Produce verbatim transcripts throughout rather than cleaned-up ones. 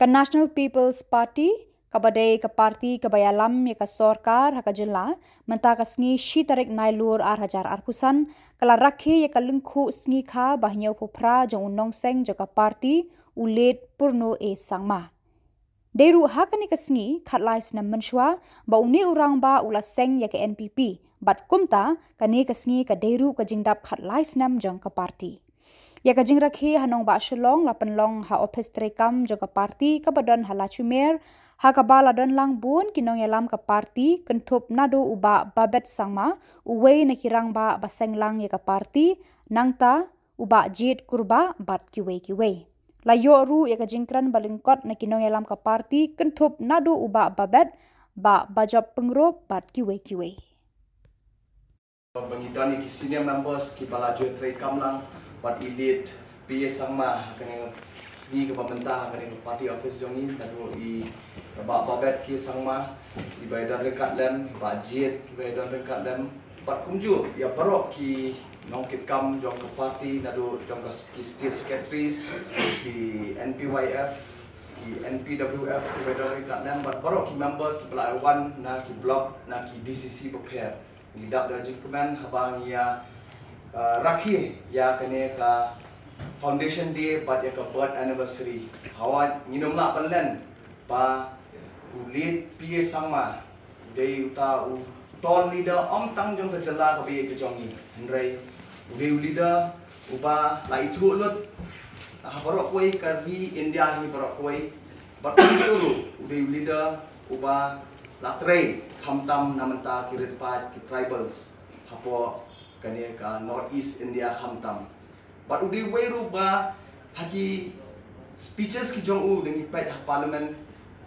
Ka National People's Party, kaba dei ka parti kaba ïalam ïa ka sorkar ha ka jylla, mynta ka sngi shi tarik Nailur ar hajar arphew san, ka la rakhe ïa ka lyngkhuh sngi kha ba hynñiewphew phra jong u nongseng jong ka parti, u late Purno A Sangma. Dei ruh ha kane ka sngi, khatlai snem mynshuwa ba une u rangbah u la seng ïa ka N P P, bad kumta kane ka sngi ka dei ruh ka jingdap khatlai snem jong ka parti. Ïa ka jingrakhe ha nongbah Shillong la pynlong ha ophis treikam jong ka parti kaba don ha Lachumiere, ha kaba la don lang bun ki nongïalam ka parti, kynthup naduh u Bah Babet Sangma, uwei na ki rangbah ba seng lang ïa ka parti, nangta u Bah Jied Kurbah bad kiwei kiwei. La ïoh ruh ïa ka jingkren ba lyngkot na ki nongïalam ka parti, kynthup naduh u Bah Babet, Bah Bajop Pyngrope bad kiwei kiwei. Ba ngi don ïa ki senior members kiba la ju treikam lang bad i late P A Sangma ha kane ka sngi kaba mynta ha kane ka party office jong ngi, naduh i Bah Babet K Sangma, iba ïadon ryngkat lem, i Bah Jied, iba ïadon ryngkat lem, bad kumjuh ïa baroh ki nongkitkam jong ka party, naduh jong ka s-, ki state secretaries, ki N P Y F, ki N P W F, kiba ïadon ryngkat lem, bad baroh ki members kiba la wan na ki block, na ki D C C bapher. Ngi dap da jingkmen haba ngi ïa, uh, rakhe ïa kane ka Foundation Day bad ïa ka birth anniversary. Hawa ngin ym lah ban len ba u late P A Sangma u dei uta u tall leader ym tang jong ka jylla kaba ïeit ka jong ngi, hynrei u dei u leader uba la ithuh lut ha baroh kawei ka ri India hi baroh kawei. Bad kumjuh ruh u dei u leader uba la trei khamtam na bynta ki rit paid, ki tribals hapoh kane ka North East India khamtam. Bad u dei uwei ruh ba ha ki speeches ki jong u da ngi peit ha Parliament,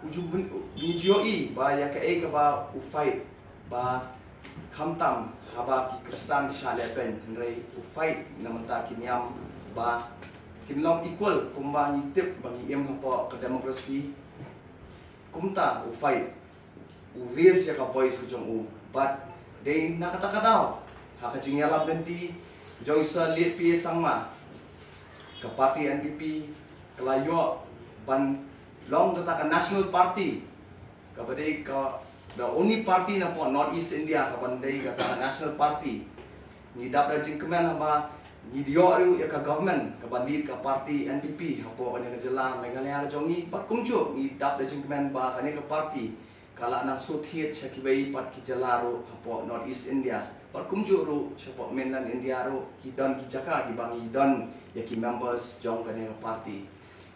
u ju, ngi ju ïohi ba ïa kaei kaba u fight ba khamtam haba ki Khristan ki shah lehbeiñ, hynrei u fight na bynta ki niam ba kin long equal kumba ngi tip ba ngi im hapoh ka democracy. Kumta u fight, u raise ïa ka voice ka jong u. Bad dei na kata ka daw, ha ka jingïalap lynti jong i Sir late P A Sangma, ka party N P P ka la ïoh ban long kata ka national party, kaba dei ka the only party napoh North East India kaban dei kata ka national party. Ngi dap da jingkmen haba ngi ïoh ruh ïa ka government kaba lead ka party N P P hapoh kane ka jylla Meghalaya ka jong ngi, bad kumjuh ngi dap da jingkmen ba kane ka party ka la nang shu thied sha kiwei pat ki jylla ruh hapoh North East India, bad kumjuh ruh shapoh mainland India ruh ki don ki jaka kiba ngi don ïa ki members jong kane ka party.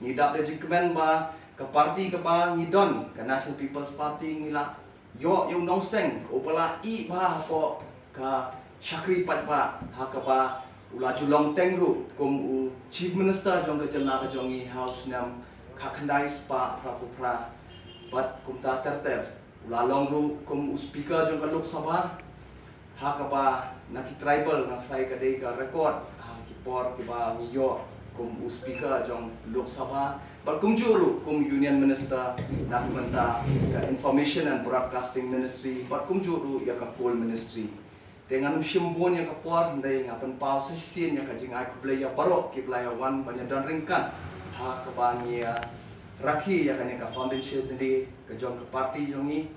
Ngi dap da jingkmen ba ka party kaba ngi don, ka National People's Party, ngi la ïoh ïa u nongseng uba la ïeh bha hapoh ka shakri paidbah, ha kaba u la ju long teng ruh kum u Chief Minister jong ka jylla ka jong ngi ha u snem khatkhyndai spah phraphew phra. Bad kumta ter ter u la long ruh kum u Speaker jong ka Lok Sabha, ha kaba na ki tribal nga tharai ka dei ka record ha ki por kiba ngi ïoh kum u Speaker jong Lok Sabha, bad kumjuh ruh kum Union Minister na ka bynta ka Information and Broadcasting Ministry, bad kumjuh ruh ïa ka Coal Ministry. Te ngan ym shim bun ïa ka por, hynrei nga pynpaw sa shisien ïa ka jingai khublei ïa baroh kiba la ïa wan ban ïa don ryngkat ha kaba ngi ïa rakhe ïa kane ka Foundation Day ka jong ka party jong ngi.